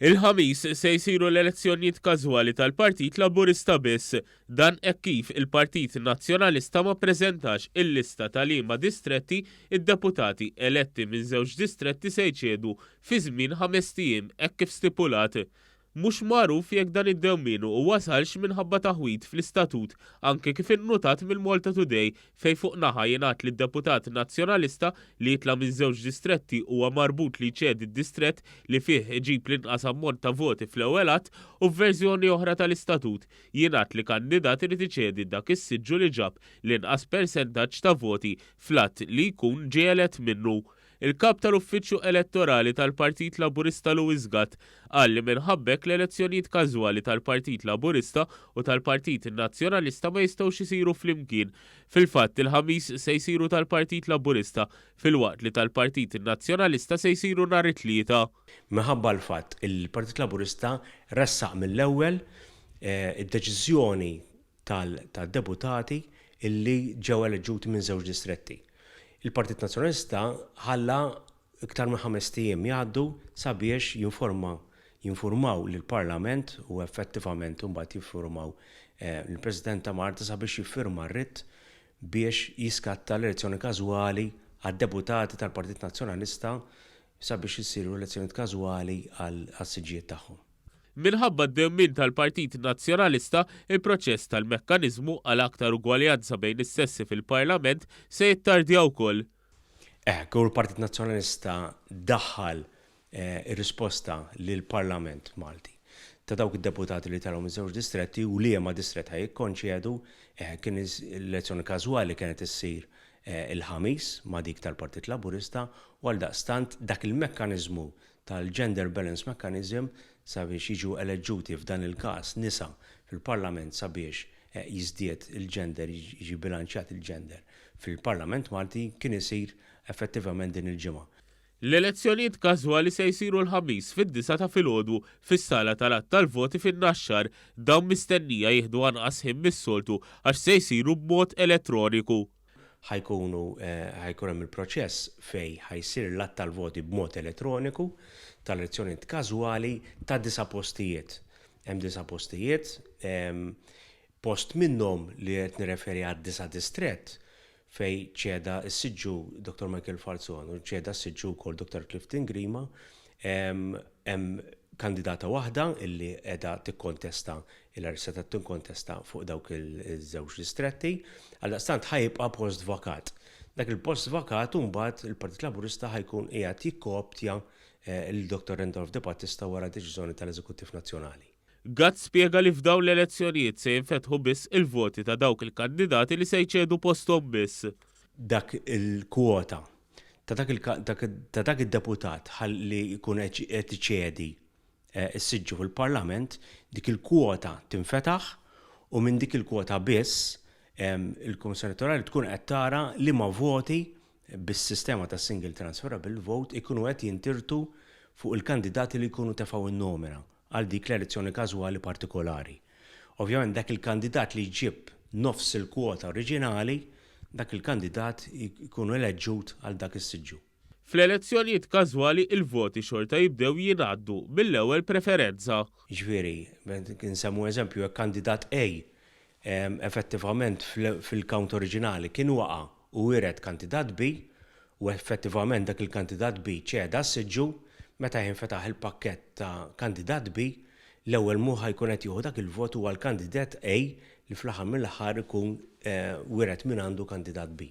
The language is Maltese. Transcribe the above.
Il-Ħamis se jsiru l-elezzjonijiet każwali tal-Partit Laburista biss. Dan hekk kif il-Partit Nazzjonalista ma ppreżentax il-lista ta' liema distretti id-deputati eletti minn żewġ distretti se jċedu fi żmien ħamest ijiem hekk kif stipulat. Mhux magħruf jekk dan id-dewmien wasalx minħabba taħwid fl-istatut anke kif innutat mill-Malta Today fejn fuq naħa jingħad li deputat Nazzjonalista li jitla' minn żewġ distretti huwa marbut li jċedi d-distrett li fih iġib l-inqas ammont ta' voti fl-ewwel għadd u f'verżjoni oħra tal-istatut jingħad li kandidat irid iċedi dak is-siġġu li ġab l-inqas persentaġġ ta' voti fl-għadd li jkun ġie elett minnu. Il-kap tal-Uffiċċju Elettorali tal-Partit Laburista Louis Gatt qal li minħabba hekk l-elezzjonijiet każwali tal-Partit Laburista u tal-Partit Nazzjonalista ma jistgħux isiru flimkien. Fil-fatt, il-Ħamis se jsiru tal-Partit Laburista filwaqt li tal-Partit Nazzjonalista se jsiru nhar it-Tlieta. Minħabba l-fatt li l-Partit Laburista ressaq mill-ewwel id-deċiżjoni tad-deputati illi ġew eleġġuti minn żewġ distretti. Il-Partit Nazzjonalista ħalla iktar minn ħamest ijiem jgħaddu sabiex jinforma jinfurmaw lill-Parlament u effettivament imbagħad jiffurmaw lill-President ta' Malta sabiex jiffirma r-writ biex jiskatta l-elezzjoni każwali għad-deputati tal-Partit Nazzjonalista sabiex isiru elezzjonijiet każwali għas-siġġijiet tagħhom. Minħabba d-dewmien tal-Partit Nazzjonalista, il-proċess tal-mekkaniżmu għal aktar ugwaljanza bejn is-sessi fil-Parlament se jittardja wkoll. Hekk, u l-Partit Nazzjonalista daħħal ir-risposta lill-Parlament Malti ta' dawk id-deputati li telgħu minn żewġ distretti u liema distrett ħa jikkonċedu, kien l-elezzjoni każwali kienet issir il-Ħamis ma' dik tal-Partit Laburista u għaldaqstant dak il-mekkaniżmu tal-Gender Balance Mechanism sabiex jiġu eleġġuti f'dan il-każ nisa fil-Parlament sabiex jiżdied il-gender, jiġi bilanċjat il-gender fil-Parlament Malti kien isir effettivament din il-ġimgħa. L-elezzjonijiet każwali se jsiru l-Ħamis fid-9 ta' filgħodu fis-sala tal-għadd tal-voti fin-Naxxar. Dawn mistennija jieħdu anqas ħin mis-soltu għax se jsiru b'mod elettroniku. Ħa jkunu ħa jkun hemm il-proċess fejn ħa jsir l-għadd tal-voti b'mod elettroniku tal-elezzjonijiet każwali ta' disa' postijiet. Hemm disa' postijiet, post minnhom li qed nirreferi għad-disa' distrett fejn ċeda s-siġġu Dottor Michael Falzon u ċeda s-siġġu wkoll Dottor Clifton Grima, hemm kandidata waħda illi qiegħda tikkontesta ilha setgħet tinkontesta fuq dawk iż-żewġ distretti, għaldaqstant ħa jibqa' post vakat. Dak il-post vakat imbagħad il-Partit Laburista ħa jkun qiegħed jikkooptja lil Dottor Randolph De Battista wara deċiżjoni tal-Eżekuttiv Nazzjonali. Gatt spjega li f'dawn l-elezzjonijiet se jinfetħu biss il-voti ta' dawk il-kandidati li se jċedu posthom biss. Dak il-kwota ta' dak ta' dak id-deputat li jkun qed iċedi s-siġġu fil-Parlament, dik il-kwota tinfetaħ u minn dik il-kwota biss il-Kummissjoni Elettorali tkun qed tara liema voti bis-sistema ta' single transferable vote ikunu qed jintirtu fuq il-kandidati li jkunu tefgħu n-nomina għal dik l-elezzjoni każwali partikolari. Ovvjament dak il-kandidat li jġib nofs il-kwota oriġinali, dak il-kandidat jkun eleġġut għal dak is-siġġu. Fl-elezzjonijiet każwali il-voti xorta jibdew jingħaddu mill-ewwel preferenza. Jiġifieri, insemmu eżempju, jekk kandidat A effettivament fil-count oriġinali kien waqa' u wiret kandidat B, u effettivament dak il-kandidat B ċeda s-siġġu, meta jinfetaħ il-pakkett ta' kandidat B, l-ewwel mhu ħa jkun qed jieħu dak il-vot huwa l-kandidat A li fl-aħħar mill-aħħar ikun wiret mingħandu kandidat B.